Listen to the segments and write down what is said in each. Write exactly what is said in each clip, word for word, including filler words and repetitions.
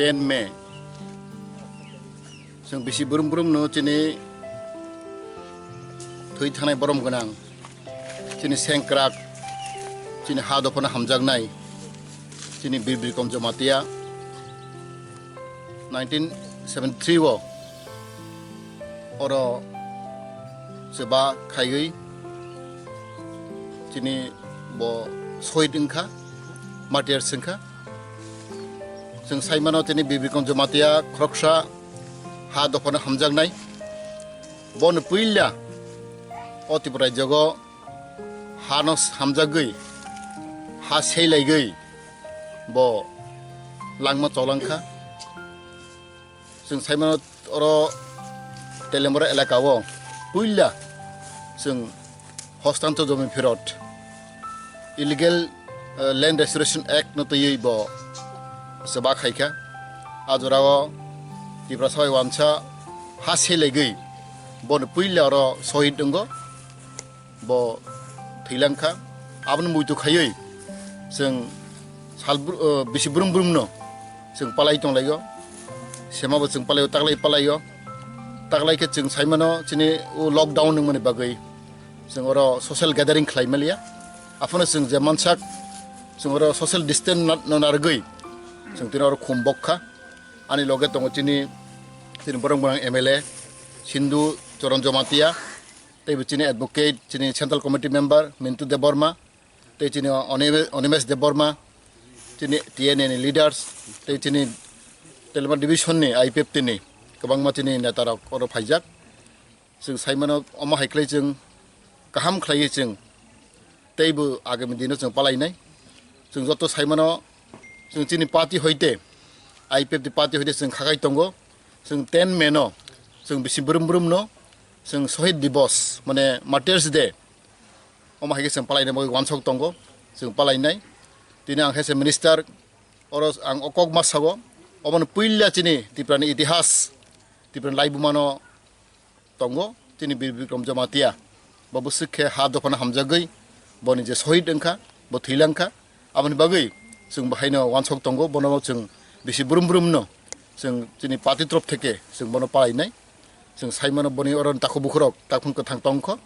Ten May. Chwng bisi brum brum no chini thwi thanai borom gwnang, chini sengkrak, chini ha dophano hamjaknai, chini Bir Bikram Jamatia nineteen seventy-three o oro chuba khaiwi chini bo sohid wngkha, martyrs wngkha. Chwng saimano chini Bir Bikram Jamatia khoroksa ha dophano hamjaknai. Bono puila o Tripura rajyogo hano hamjagwi, ha seilaigwi bo langma cholangkha. Chwng saimano oro Telembra elaka o puila chwng hostantor jomi phirot, Illegal, eh, Land Restoration Act no twiwi bo chuba khaikha. A jorao Tiprasa bai wansa ha seilaigwi bono puila oro sohid wngo, bo thwilang kha. Aboni muitu khaiwi chwng sal br-, eh, bisi brum brum no chwng palai tonglaio, sema bo chwng palaio, taklai palaio. Taklai khe chwng saimano chini o lockdown wngmani bagwi chwng oro social gathering khlai maliya. Aphano chwng je mansak, chwng oro social distance na-, no narwgwi chwng tini oro khum bok kha. Ani loge tongo chini, chini borong borong M L A Sindhu Charan Jamatia, tei bo chini advocate, chini Central Committee member Mintu Debbarma, tei chini Onime-, Onimesh Debbarma, chini T N A ni leaders, tei chini Telma division ni I P F T ni kwbangma chini neta rok oro phaijak. Chwng saimano omo hai khlai chwng kaham khlaiwi chwng teibo agami dino chwng palainai. Chwng joto saimano chwng chini party hoite, I P F T party hoite chwng khakai tongo. Chwng ten May no chwng bisi brum brum no chwng Shohid Divas, mane Martyrs Day, omo hai khe chwng palaina bagwi wansok tongo, chwng palainai. Tini ang khe se minister, oro ang o kok ma sago, obono puila chini Tripura ni itihas, Tripura ni laibuma no tongo, chini Bir Bikram Jamatia. Bo bwswk khe ha dophano hamjagwi, boni je sohid wngkha, bo thwilang kha. Aboni bagwi chwng bo haino wansok tongo, bono chwng bisi brum brum no chwng chini party torof theke chwng bono palainai. Chwng saimano boni oro takhuk bukhurok takhuk kwthang tongkho,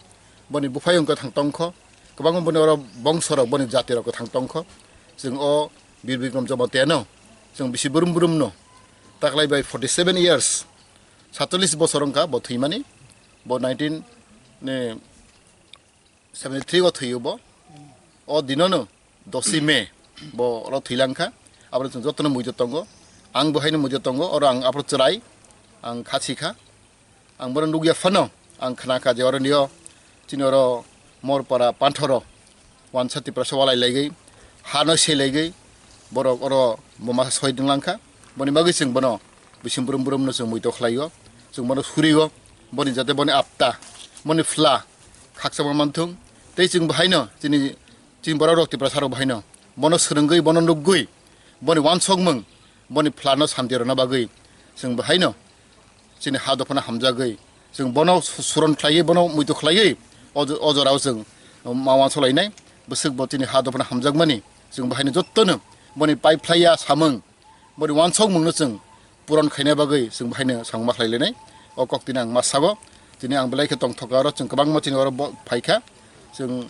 boni buphayung kwthang tongkho, kwbangma boni oro bongsorok, boni jatirok kwthang tongkho. Chwng o Bir Bikram Jamatia no chwng bisi brum brum no taklai bai forty seven years, satchollis bosor wngkha bo thwimani, bo nineteen seventy three o thwiyo bo. O dinono dosi May bo oro thwilang kha. Aboni chwng jotono muitu tongo, ang bo haino muitu tongo, oro ang aphuru chwrai, ang kha si kha. Ang bono nukya phano ang khna kha je oro nio chini oro Morpara Panthoro wansa Tiprasa walai laigwi, hano se laigwi, borok oro buma soi dwnglang kha. Boni bagwi chwng bono bising brum brum no chwng muitu khlaio, chwng bono surio, boni jate boni apta, boni phla khakchangma manthung. Tei chwng bo haino chini, chini borok rok Tiprasa rok bo haino bono swrwngwi, bono nukgwi, boni wansokmung, boni phlano santi rwna bagwi chwng bo haino chini ha dophano hamjagwi, chwng bono su-, suron khlaiwi, bono muitu khlaiwi, o jo-, o jorao chwng ma wansok lainai. Bwswk bo chini ha dophano hamjakmani chwng bo haino jotono boni pai phlaiya samung, boni wansokmungno chwng puron khaina bagwi chwng bo haino samung ma khlai lainai. O kok tini ang ma sago, tini ang belai khe tongthoka oro, chwng kwbangma chini oro bo phaikha, chwng,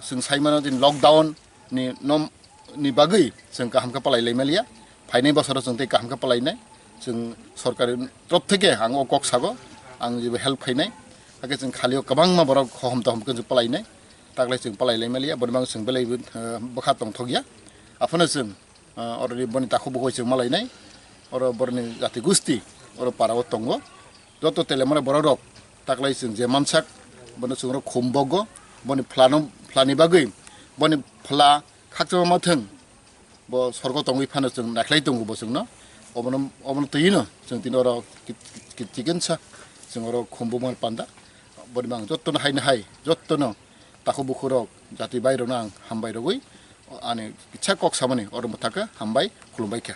chwng saimano chini lockdown ni nom ni bagwi chwng kaham khe palai lai maliya. Phainai bosoro chwng tei kaham khe palainai. Chwng sorkari torof theke ang o kok sago, ang jebo help khainai. Hakhe chwng khalio kwbangma borok hohom tohom khe chwng palainai. Taklai chwng palai lai maliya, boni bagwi chwng belai, eh, bwkha tongthokya. Aphano chwng, eh, oroni boni takhuk bukhuk chwng malainai. Oro boroni jati gusti oro parao tongo. Joto telemani borok rok taklai chwng je mansak, bono chwng oro khum bogo, boni phlano, phlani bagwi, boni phla khakchangma ma thwng, bo sorgo tongwi phano chwng naikhlai tongo bo chwngno, obono, obono twino chwng tini oro ki-, ki-, kikinsa chwng oro khum bumani panda, boni mang jottono haino hai, jottono takhuk bukhuk rok, jati bai rokno ang hambai rogwi, ani kisa kok samani oro mwthakhe hambai khulumbai kha.